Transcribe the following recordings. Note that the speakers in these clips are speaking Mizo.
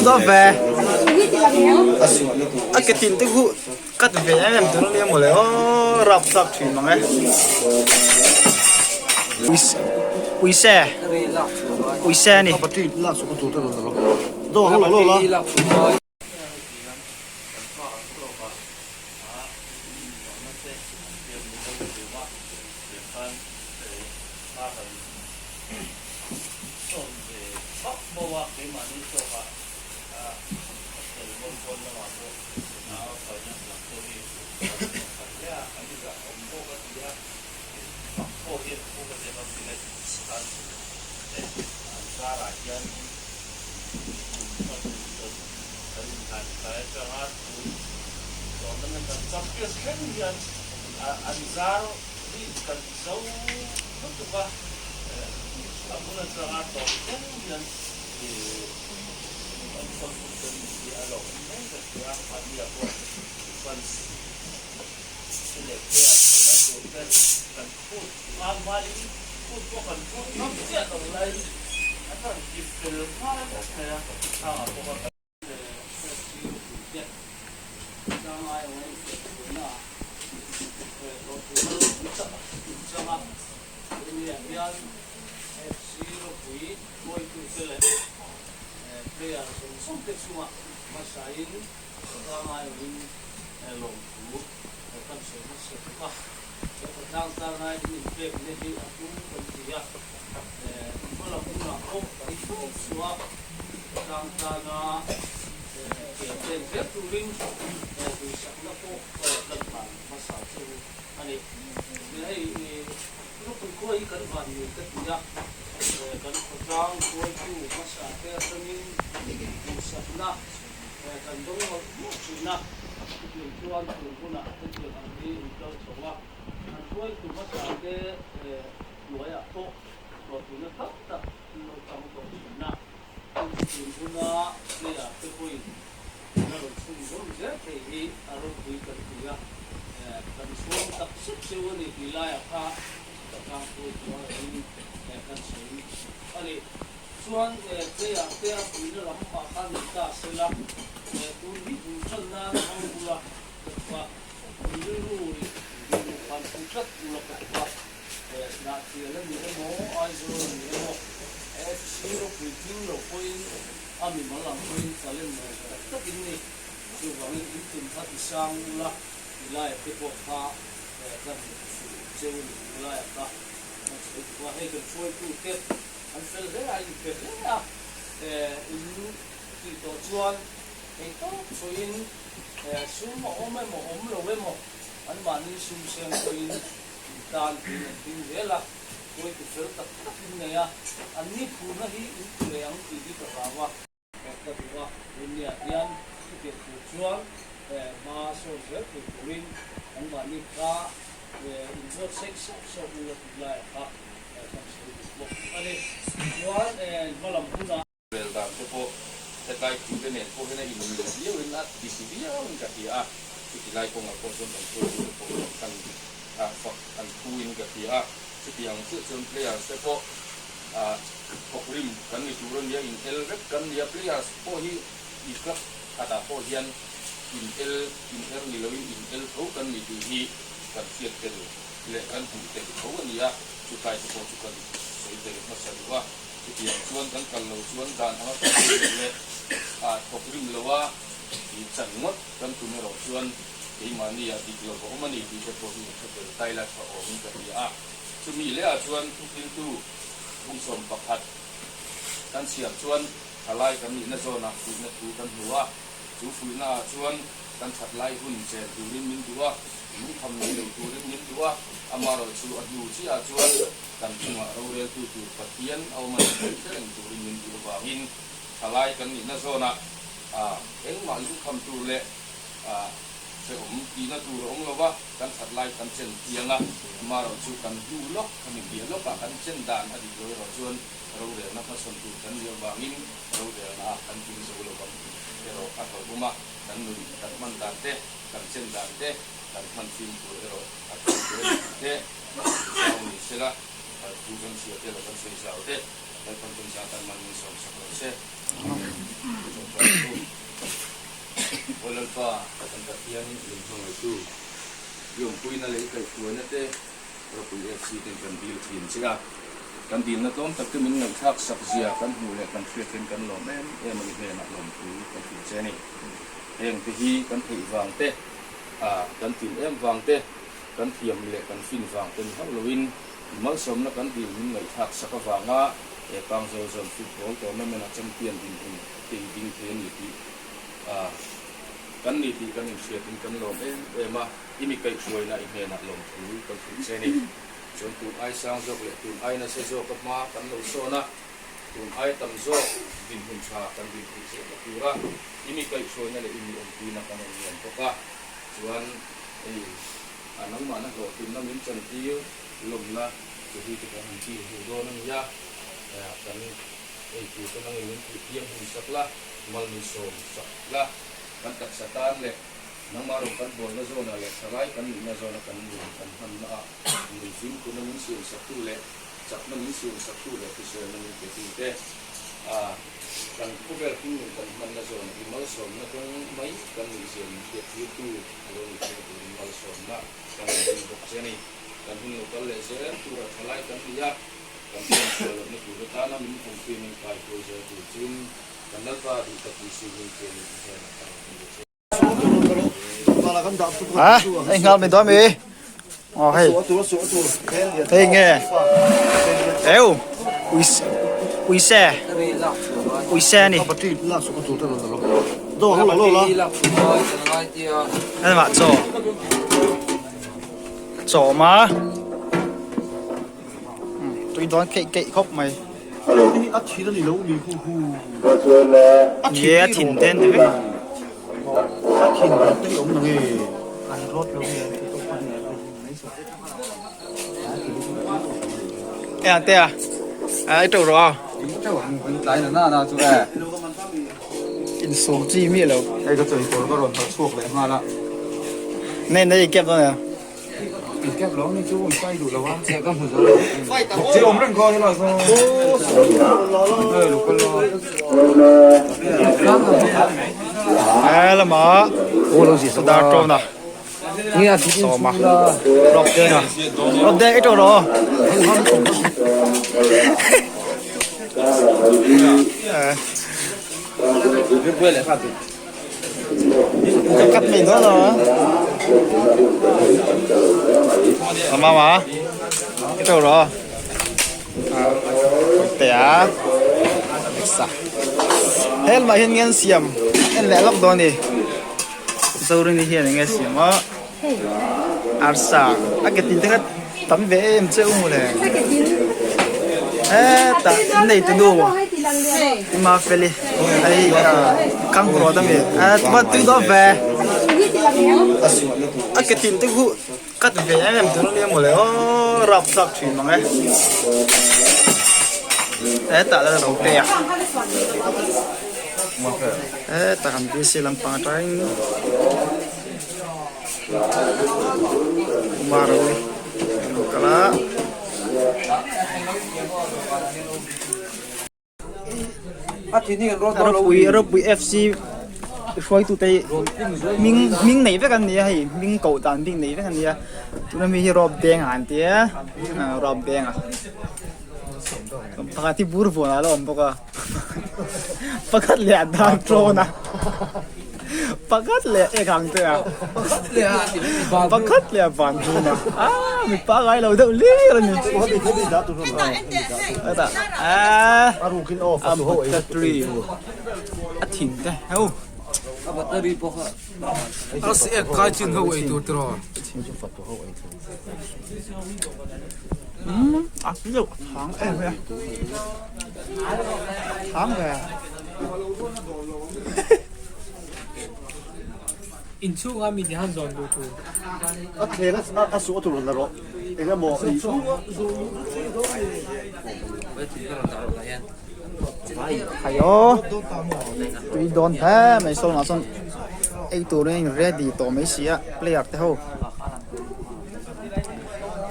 dawn ve a ke tin te khu cut ve em em tur ania mawle aw rapthlak thin mang e uise uise a ni. Rel dan te pawh hetlai thu te nen pawh hian a inmil viauin a dik viauin ka hria a, chuti lai kawngah pawh chuan kan hruaitu te pawh kan fak an thuin ka hria a, chuti ang chiah chuan players te pawh thawk rim kan ni tur a nia, in el vek kan nia, players pawh hi i club khatah pawh hian in el in er ni loin in el tho kan ni tih hi kan hriat tel leh kan hmuh tel tho a ni a, chutlai te pawh chu kan sawi tel hmasa duh a. Chutiang chuan kan kal lo chuan dan anga kan sawi loh leh thawk rim lo a tih chan ngawt kan tum erawh chuan keimahni ah dik lo a awm a ni tih te pawh hi hre tel taila tha awmin ka hria a. Chumi lehah chuan thufiltu 11 kan chhiar chuan thalai kan nihna zawnah fuihna thu kan hmu a, chu fuihna ah chuan kan that lai hun chen turin min duh a, lungkham nei lo turin min duh a, amaherawhchu a hnu chiah ah chuan Kan chungah roreltu tur Pathian a awm a ni tih hre reng turin min duh avangin thalai kan nihna zawnah engmah lungkham tur leh hrehawm tihna tur a awm lo va, kan that lai kan chen thiang a, amaherawh chu kan hnu lawk, khami piah lawkah kan chen dan a dik lo erawh chuan rorelna hmachhawn tur kan nih avangin rorelna ah kan kim zo lo vang tih erawh a hlauhawm a, kan nun kan hman dan te, kan chen dan te kan hman fim tur erawh a ṭha hle a ni tih te. Zau ni sela, thu kan chhiar te lo kan sawi zau te, Lalpan tum zat an man min sawm sak lo se. Amen. Lalpa kan Pathianin min hmangaihtu i awmpuina leh i kaihhruaina te Ropui FC ten kan dil thin che a, kan dilna tlawm tak te min ngaihthlak sak zia kan hmuh leh kan hriat hian kan lawm em em a, i hnenah lawmthu kan hrilh che a ni. Heng te hi kan theih vang te, a kan tlin em vang te, kan thiam leh kan fin vang te ni hauh loin i malsawmna kan dil min ngaihthlak sak avanga he Pangzawl Zone Football Tournament-a champion dinhmun te i ding thei a ni tih a kan ni tih kan inhriatin kan lawm em em a. I mi kaihhruaina i hnenah lawmthu kan hrilh che ni. Chuan tun ai sang zawk leh tun ai nasa zawka hma kan lo sawn a, tun ai tam zawk dinhmun tha kan din theih zelna tura i mi kaihhruaina leh i mi awmpuina kan rawn ngen bawk a. Chuan hei a nangmahna hlawhtlinna min chantir lawmna chu hi te kan han ti hu dawn a nia, kan ei tur te nangin min tih thiam hun sak la, mal min sawm sak la, kan taksa tan leh Nangmah rawng kan buaina zawnah leh thalai kan nihna zawna kan nun kan hmanna ah nun fimkhurna min siam saktu leh chakna min siam saktu leh hriselna min petu te a kan khawvel hringnun kan hmanna zawnah i malsawmna dawng mai kan nihzia min hriattirtu a lo ni thei turin malsawmna kan rawn ding bawk che a ni. Kan hun lo kal leh zel tura thalai kan ni a, kan hriamsual lohna tur atana min awmpui min kaihruai zel tur chin kan Lalpa duh tak Isu hming chianin i hnenah ka rawn dil che. A hei nghal mai dawn mi aw hei hei nge eu ui uise uise a ni hei chaw chaw awm a tui dawn keih keih khawp mai ni a thin te an ti vek e ang te a ai to rawh a insawm chi miah lo hei ka chawi tur ka rawn harh chhuak leh nghal a nei nei kep dawn em. Lama dar tawna sawma rawp denga rawp deng i tawh rawh Cắt mình đó rồi. Làm sao mà? Cái trâu rồi. Té. Sa. Hel mà hian ngen siam. En leh lawk dawn ni. Zorin hi hian nge siam a. Arsa. A ke tin te kha tam ve em che u mawle. Heta nei tu nu Ima Feli hei kang rawt ami a tui dawn ve a ke tin te khu cut ve em em tur ania mawle aw rap thlak thin mang e hetah la lo pe a hetah kan bc lampang atangin. Kumar a lo kal a. Ropui Ropui FC hruaitute hi hming hming nei vek an ni a hei hming koh dan bik nei vek an ni a tuna mi hi rawp denga an ti a rawp denga pakhat hi bur vuan ah a la awm bawk a. Pakhat leh a dar ṭawn a, pakhat leh ek ang te a, pakhat leh a van hnun a, aaa mi pangai lo deuh lir a ni. Hetah aaa a battery a thin te heu. Umm a deuh thang em mai a thang ve Inchhunga mi ni han zawn duh tur. A thleng a suh a tur la rawh eng emaw ei. Khai aw tui dawn hle mai sawn ah sawn ei turin ready tawh mai si a player te ho.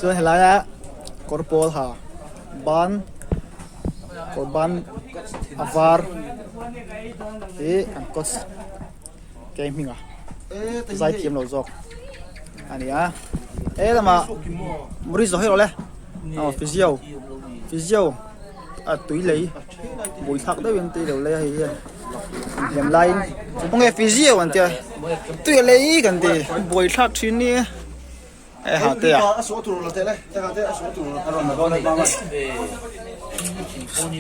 Chuan helaia kawr pawl ha ban kawr ban a var hi an coach ke hming a. Zaithiam lo zawk a ni a he lamah Maurice zawh hi rawh le aw physio physio a tui lei buaithlak deuhin tui lo lei a hei hian inhliam laiin khawnge physio an tia tui a lei kan ti buaithlak thin ni e ha te a.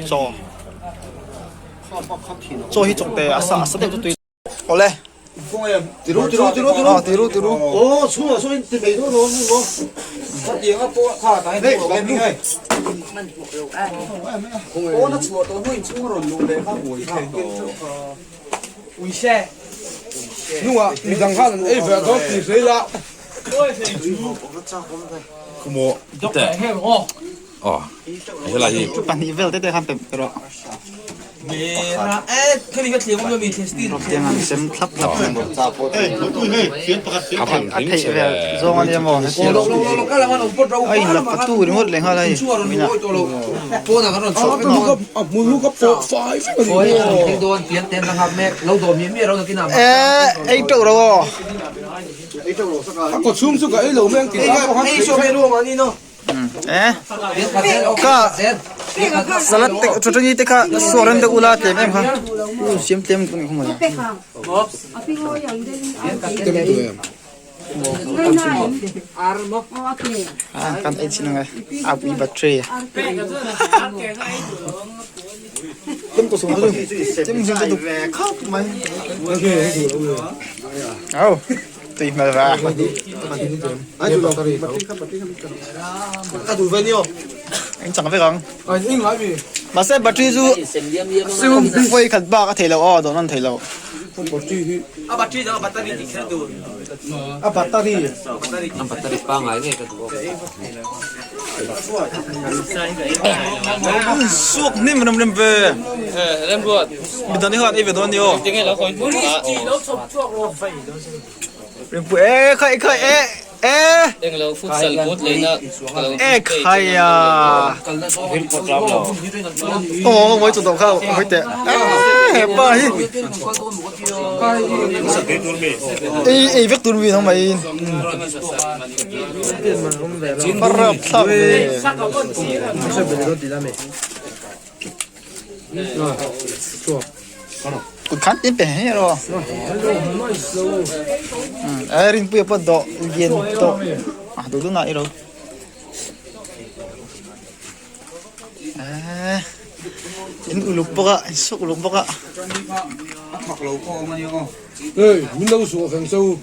Chaw chaw hi chawkte a sa a sa deuh chu tui. Awle. Tiru tiru tiru tiru. Ah tiru tiru. Oh chhungah sawn in ti mai dawn lo ni maw. Khatiang a pawh kha ta hian lo em hei. Pawn a chhuah tawh hnu in chhung a rawn luh leh kha buai thlak tawh. Uise. Hnungah midang khan an ei ve dawn tih hle ila. Khumaw te. Aw helai hi. Pahnih vel te te khan pe rawh. Rawptiang an sem thlap thlap a theih vel zawng a nia maw heti a in la patu ringawt leh nghal a hei mina e ei teuh ro aw. Ka salad te chutani te kha suar an deuh ula tlem em kha u siam tlem lutuk ni khawm a kan ei chin angai a pui battery tem to sung tem sung to khop mai au Tui hmel va. Eng chang vek ang. Mahse battery chu vawi khat bak a thei lo aw dawn an thei lo. A battery dang a battery tih kher tur. A battery. A battery pangai ngei ka duh awk. Suak hnim rem rem ve. Midang te khan ei ve dawn a ni aw. Rinpui e khai khai e e Englo futsal boot leina ka lo e khai a aw mawi chu dawh kha hawi teh e hepa hi ei ei vek tur mi ang mai rap thlak ve. Kut khan tin pe hei ro. E rin pui pawh dawh lian tawh a duh duh na i ro. In uluk bawk a in suk uluk bawk a. Hey min lo suah feng cheu.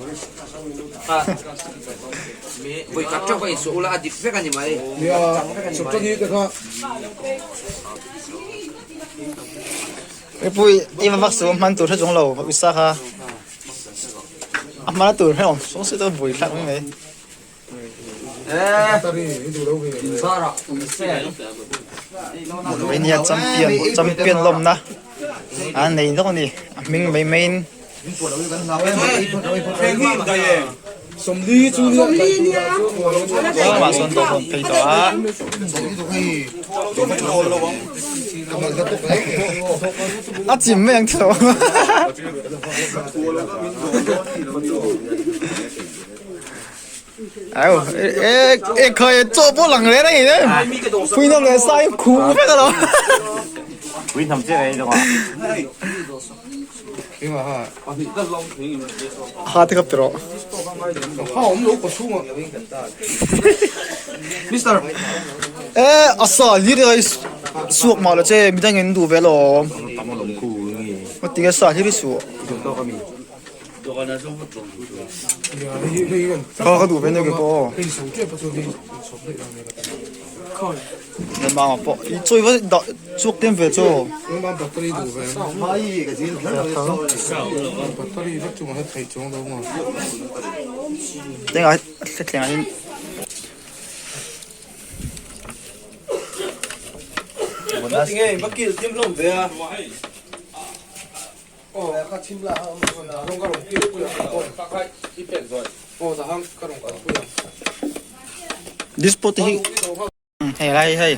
Vawi khat teuh ka insuah ula a dik vek a ni mai. Nia chawpchawni te kha. Mipui i va vak suh hman tur hre chung lo uisa kha a hmana tur hre awm sawng si chu bui thlak mai mai. Romania champion champion lawmna an nei nawk a ni a hming mai maiin. Tlangah sawn dawr rawn phei tawh a. A chim mai ang tho. Au e e khai chaw pawh lang reng reng e. Pui nam leh sai khu vek alo. Pui nam che ei dawng a. Ha te kap tiro. Ha om lo ko chunga. Mister. E asa lir ai suak ma la che midang in du ve lo. Ma tinge sa hiri su. Kha ka duh ve nia kei pawh aw. Mama pawh i chawi va dah chhuak tlem ve chu. Tengah thleng ah hian. Dispute hi hei lai hei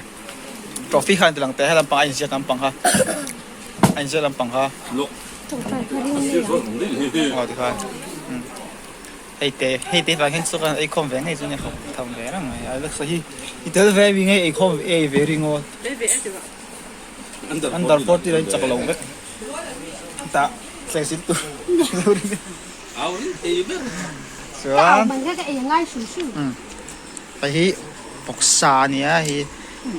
trophy kha an ti lang teh he lampang a inziak lampang kha a inziak lampang kha aw tikhan. Hei te hei te vang hian chu kan eikhawm ve ngei chu nia khawp tham ve reng mai Alexa hi i tel ve mi nge eikhawm ei ve ringawt under 40 la in chak lo vek tah thleng sil tur chuan hei hi vawksa a ni a hei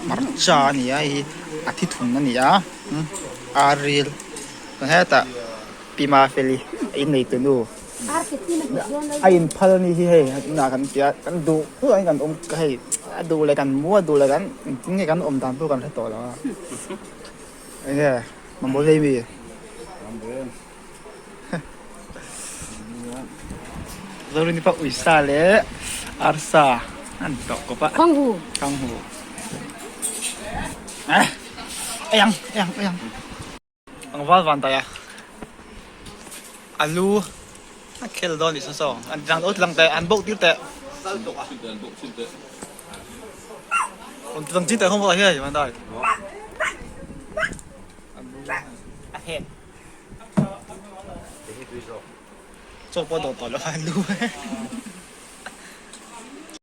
hmarcha a ni a hei a thithun a ni a ar ril hetah Pi Mafeli a inneitu nu a inphal a nih hi hei inah kan tia kan duh duh angin kan awm hei a duh leh kan mu a duh leh kan engtin nge kan awm dan pawh kan hre tawh lo a enge mamawh hle mi Zorini pawh uisa leh arsa an tawh kawp a khanghu eh ei ang ei ang ei ang. Ang val van tai a alu a khel dawn nih saw an lang ot lang teh an bawk tir teh lang chi teh không hian van dai a het chaw pawh dawt tawh lo alu.